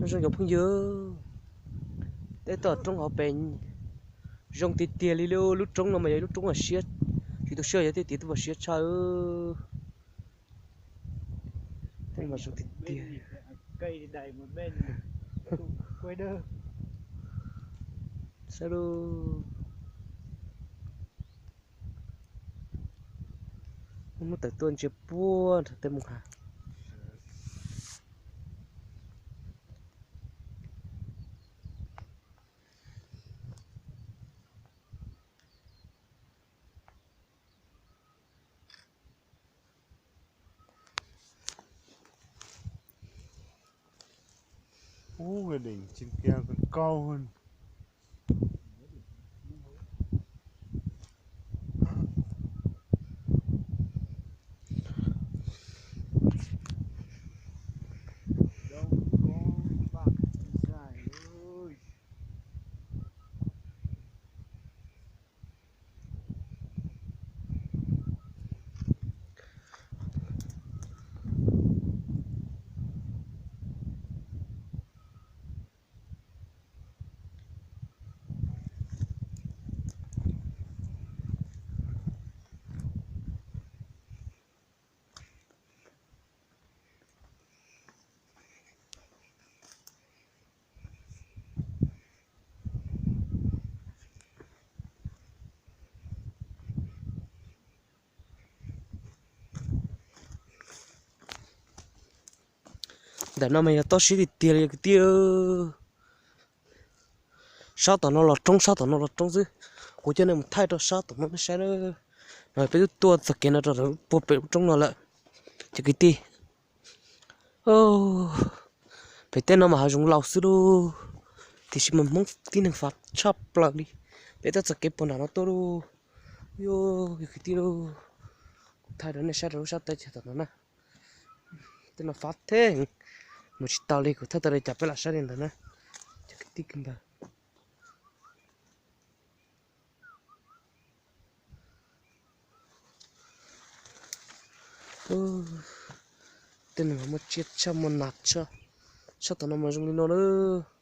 Zoo cov phooj ywg, tej tom roob hauv pes zoo tiag tiag li. Lub roob no mas yog lub roob uas siab, tsis tu siab yog tej tias twb siab tshaj. Tej mas zoo tiag tiag. Saib lauj, muab tawm tuaj ntsia puag nram tej mus hav. Ub, đỉnh trên kia còn cao hơn. Ntawm no mas yog toj siab tiag tiag li kwv tij. Sab tom no los roob, sab tom no los roob xwb. Kuv coj nej mus thaij rau sab tom no nej saib na. No peb twb tuaj txog kev no rau puag pem lub roob no lawm cov kwv tij. Pem tej no mas hav zoov laus xwb lauj, tiam sis mas Hmoob tib neeg fav tshaj plaws li. Peb tuaj txog kev puag nram no tuaj lauj. Yog kwv tij lauj, kuv thaij rau nej saib rau lub sab teb chaws tom no na. Tej no fav thiab, mus tsis tau li, kuv thaij tau li cas peb lam saib li ntawd na. Cov kwv tij kwv npawg, tej no mas muaj tsiaj tshaj, muaj nas tshaj. Sab tom no mas zoo li no lawm.